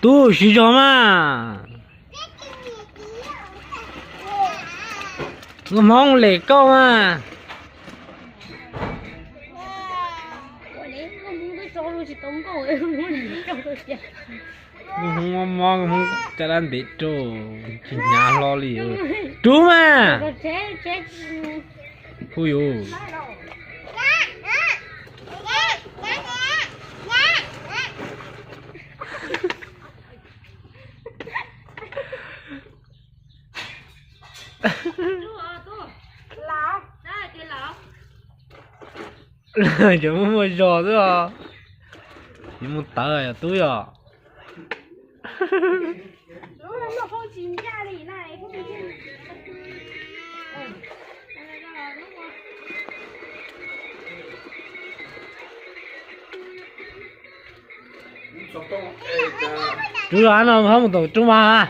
Tub siv zog mas. Nkauj Hmoob lem koj mas. Nkauj Hmoob mob mob, Nkauj Hmoob caj dab ntev rau, tsis hnyav hlo li. Rub mas. Hu yus. Cov muaj muaj zog xwb os. Yuav mus tawv yog tub yog. Rub no ho mus tom rub mas.